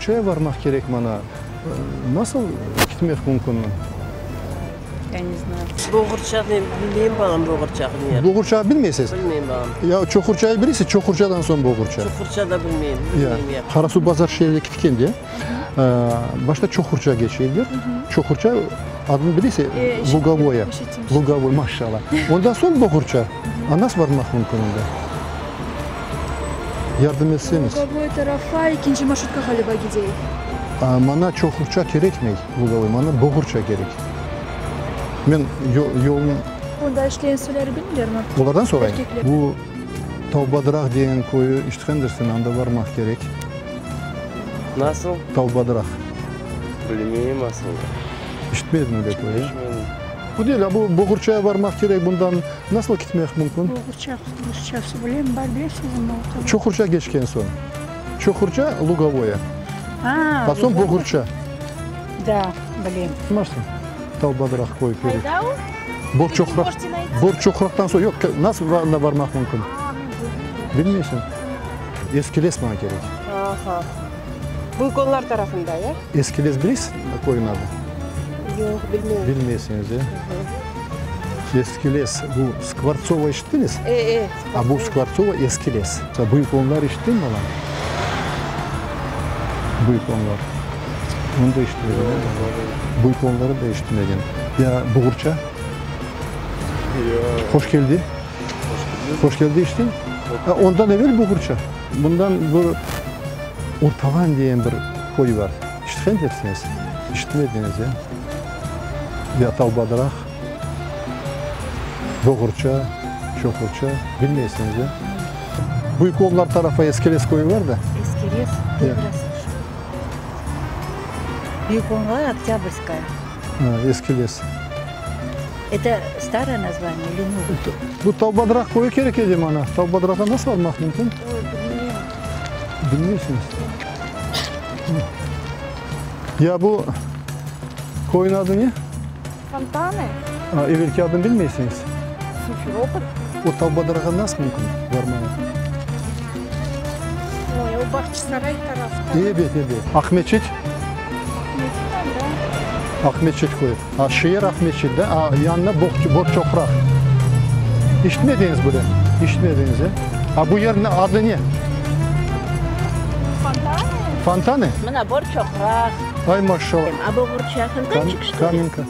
Boğurçaya varmaq kerek mana. Nasıl kitmek mümkün? Ya ne znayu. Boğurça ne, bilmeyim balam Boğurçanı ne. Boğurça bilmeysiz? Bilmeyim balam. Ya Çoqurçayı bilesiz, Çoqurçadan soñ Boğurça. Çoqurça da bilmeyim, bilmeyim ya. Qarasuvbazar şeerine kitkende, başta Çoqurça keçeyler. Çoqurça adını bilesiz, Lugovoye. Lugovoy, maşallah. Ondan soñ Boğurça. A nasıl barmaq mümkün onda? Yardım etseñiz. Lugovoy tarafa ekinci marşrutka ğaliba gideyik. Maña Çoqurça kerekmey, Lugovoy, maña Boğurça kerek. Men yolnı. Onda işleyen soyları bilmeylermi? Olardan sorayım. Bu Tavbadraq degen köyü işitkendirsiñ, anda varmaq kerek. Nasıl? Tavbadraq. Bilmeyim asılda. İşitmediñ öyle köy, e? İşitmedim. Bu değil, a bu Boğurçaya varmaq kerek, bundan nasıl kitmek mümkün? Boğurça rusçası bilem, bar bilesizmi? Çoqurça keçken soñ. Çoqurça, Lugovoye. A, A soñ Boğurça. Da, bilem. Nasıl? Tavbadraq köyü kerek. Qayda o? Borçoqraq. Borçoqraqtan soñ, yoq, nasıl anda barmaq mümkün? Bilmeysiñ. Eskiles maña kerek. Aha. Büyük Onlar tarafında, ya? Eskiles bilesiz köyniñ adı? Yoq, bilmeyim. Bilmeysiñiz, ya? Eskiles, bu Skvortsovo eşittiñiz? E, e. A bu Skvortsovo Eskiles. Büyük Onlar eşittiñmi olanı? Büyük Onlar. Onı da eşitmegen, ya? Büyük Onları da eşitmegen. Ya Buğurça? Yoq. Hoş Keldi? Hoş Keldi eşittiñ? Ondan evel Buğurça. Bundan bir Ortalan degen bir köy bar. İşitken dersiñiz? İşitmediñiz, ya? Ya Tavbadraq, Boğurça, Çoqurça, bilmeysiñiz, ya? Büyük Onlar tarafa Eskeles köyü bar da. Eskeles, ya. Büyük Onlar, Oktâbrskaya. Ha, Eskeles. Это старое название или новое? Bu Tavbadraq köyü kerek edi maña. Tavbadraqqa nasıl barmaq mümkün? Oy, bilmeyim. Bilmeysiñiz? Ya bu köyniñ adı ne? Fontanı. A, evelki adını bilmeysiñiz? Simferopol. O Tavbadraqqa nasıl mümkün barmağa? Oy, o Bağçasaray tarafta. Ebet, ebet. Aqmeçit? Aqmeçit anda. Aqmeçit köyü. A, şeer Aqmeçit, da? A, yanına Borçoqraq. İşitmediñiz bile? İşitmediñiz, e? A, bu yerniñ adı ne? Fontanı. Fontanı? Mına Borçoqraq. Ay, maşallah. A Boğurça, Fontançik, что ли? Kamenka.